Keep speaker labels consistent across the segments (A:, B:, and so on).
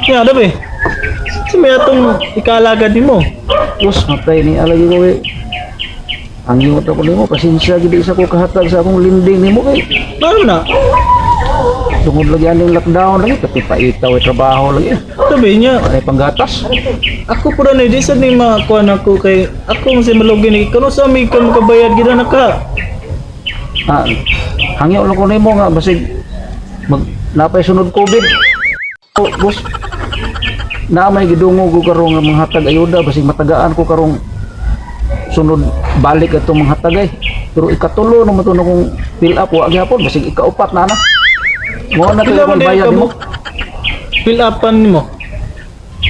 A: Ya, dabi. Sa may atong ikalagad nimo.
B: Boss, matay ni alagi ko eh. Ang himot ako nimo, pasensya gid isa ko kahatag sa akong linding nimo kay
A: Ano na?
B: tungod lagi aning lockdown lagi pati paitaw ay trabaho lagi.
A: Sabi niya,
B: Ay panggatas.
A: ako po na di sa ni makuha na ako kay ako man si malugi ni kano sa mi ka makabayad gid na ka.
B: Ah, hangyo lang ko nimo nga basig mag napay sunod COVID. Oh, boss, na may gidungog ko karong nga manghatag ayuda basig matagaan ko karong sunod balik atong manghatag ay. Pero ikatulo naman to na kung fill up wa gyapon basig ikaupat na na. Mo na
A: Pila
B: to
A: man
B: akong
A: din
B: bayad
A: ka
B: nimo.
A: mo? Fill upan nimo.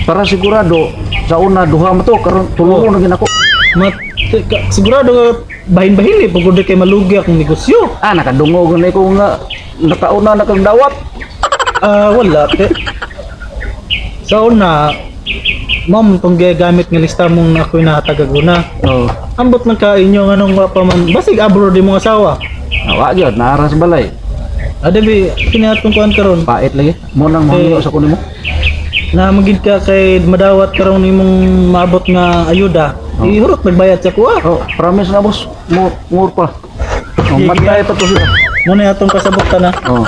B: Para sigurado sa una duha mo to karon tulungon na gid ako.
A: Mat ka, sigurado ka bahin-bahin eh pagod kay malugi akong negosyo.
B: Ah, nakadungog na ko nga nakauna na kang dawat.
A: Ah, wala te. Sa una, ma'am, tong gigamit nga lista mong ako'y nahatagaguna.
B: Oh.
A: Ambot lang ka inyo nga nung wa pa man. Basig abroad di mong asawa.
B: Wa gyud naara sa balay.
A: Adabi, kinatong kuan karon.
B: Pait lagi. Mo nang mahangyo sa kuno mo.
A: Na magid ka kay madawat karon imong maabot nga ayuda.
B: Oh.
A: Ihurot nagbayad sa kuha.
B: Oh, promise na boss. Mo more pa. Oh,
A: Sige,
B: matay pa to sila.
A: Muna atong kasabutan na.
B: Oh.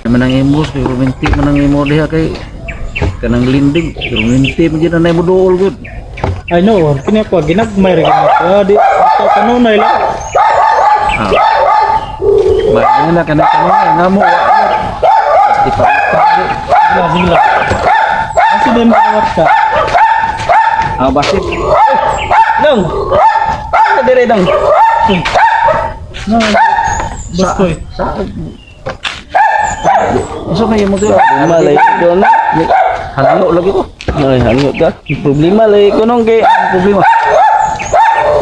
B: Manang imos kay ruminti manang imo diha kay kanang linding ruminti man gyud na imo duol gud.
A: I know, kini ako ginagmay ra gid ako. Ah, di basta kanunay lang.
B: Ah. Ba na kanang kanang nga mo wa na. Di pa pa.
A: Sige lang, sige lang. Kasi di makawat ka.
B: Ah, basit.
C: Dong. Ano dire dong?
A: No, Bastoy.
B: Sa Unsa may imo diha?
C: Problema lagi ko na.
B: Hangyo lagi ko.
C: Ay, hangyo ka. Problema lagi ko nung kay
B: Ang problema.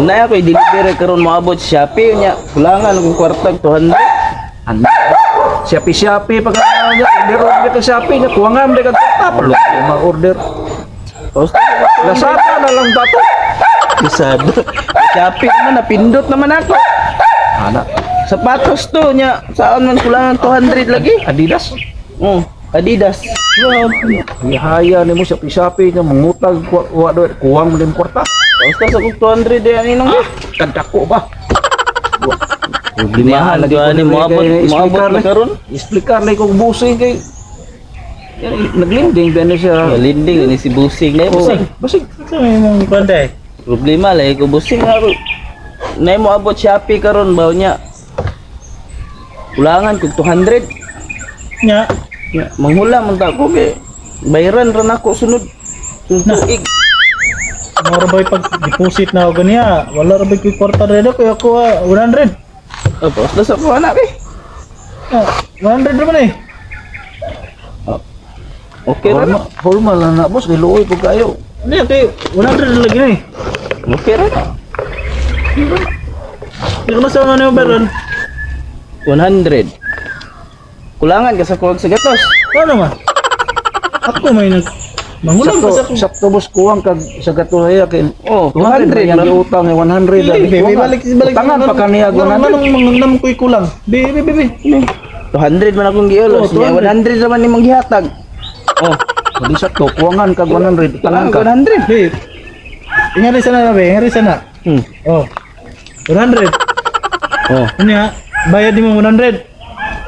C: na ako i-deliver karon moabot sa Shopee nya. Kulangan akong kwartag 200.
B: Ano? Shopee-Shopee pag ano niya, order order ka Shopee niya, kuwangan di ka tapos ma-order.
C: Tapos
B: Lazada na lang ba to?
C: Lazada. Shopee naman napindot naman ako.
B: Ana,
C: Sapatos to nya. Saan man kulangan 200 lagi?
B: Adidas.
C: Oh, Adidas.
B: Gihaya nimo sa Shopee niya mangutag wa wa do kuwang mo din kwarta.
C: Tapos sa kong 200 din ani nung.
B: Kadako ba?
C: Problemahan
B: Lagi
C: lagi
B: ko
C: ani
B: diri
C: moabot
B: kay
C: moabot
B: explicar
C: na
B: ni.
C: karon.
B: Explicar na kong busing kay yan, naglinding ba ni siya?
C: Linding ni si Busing na
B: Oh,
C: Busing.
B: basig.
A: Sa may mong kuan day.
C: Problema lagi ko busing ako. Nay mo abot Shopee karon ba nya. Kulangan kog 200.
A: Nya,
C: Nya, manghula man ta ko kay bayaran ra nako sunod. Sunod tuig.
A: mura ba pag deposit na ako ganiya? Wala ra ba ko'y kwarta rin ako, ako ah, 100.
C: Oh, basta sa ko anak eh.
A: Ah, 100 naman eh.
C: Okay ra na.
B: Formal, formal na na boss, kay luoy po kayo.
A: Ano yan, kay 100 na lagi na eh.
C: Okay ra na.
A: Hindi ko na sa ano yung baron.
C: 100. Kulangan ka sa kuwag sa gatos.
A: Ano man? Ako may nag... Mangulang pa sa
B: Sakto, sakto boss kuwang kag sa katuhaya kay
C: Oh,
B: 200
C: 200
B: yang
C: lang.
B: giutang ay 100
A: Hindi,
B: lagi.
A: be,
B: Kuwangan.
A: balik, balik.
B: Utangan pa kaniya
A: Manong
B: 100.
A: manganam ko'y kulang. Be, be, be, be.
C: 200 man akong giulos.
A: Oh,
C: Nya
A: 200.
C: 100 naman nimong gihatag. Oh,
B: Di sakto kuwangan kag 100 utangan ka.
C: 100.
A: Be, ingari sana na, be. Ingari sana. Oh. 100.
C: Oh,
A: Ano ya? Bayad mo 100.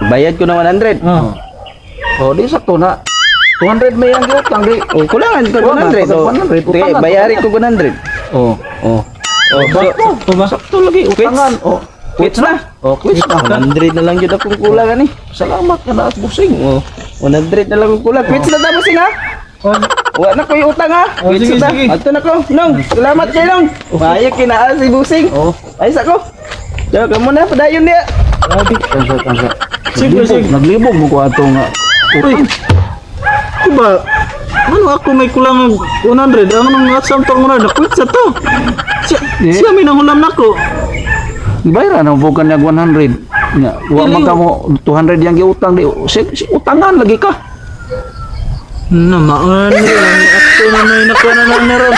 C: bayad ko na 100.
A: Oh.
B: Oh, di sakto na. 200 may ang giutang di.
C: Oh, kulangan ko
B: Kulangan
C: 100.
B: pa
C: Oh,
B: kag 100,
C: Sige,
B: utangan.
C: bayari ko 100.
B: Oh.
C: Oh. Oh, so,
A: Sakto ba?
B: Sakto lagi utangan. Oh,
C: quits na.
B: oh, quits na.
C: 100 na lang jud akong kulang ani.
B: Salamat ka na busing.
C: Oh, 100 na lang akong kulang. Quits na tapos ha.
A: Oh,
C: Wa na ko'y utang ha.
A: Oh,
C: Quits
A: sige,
C: na.
A: sige.
C: Adto na ko. Nong, salamat kay nong. Maayo kinaa si Busing.
B: Oh,
C: Ay sa ko. Daw ka muna padayon niya.
A: grabe.
B: kansa kansa.
A: Sige,
B: Naglibog,
A: sige.
B: naglibog mo ko ato nga.
A: Uy. Diba? Ano ako may kulang og 100? Ang nang asam tong 100, quit sa to. Siya,
B: Eh?
A: siya may nanghulam nako.
B: Bayra na mo kanya 100. Nya, wa man ka mo 200 yang giutang di. Si, si, utangan lagi ka.
A: Na maan lang ako na may nakuha na lang meron.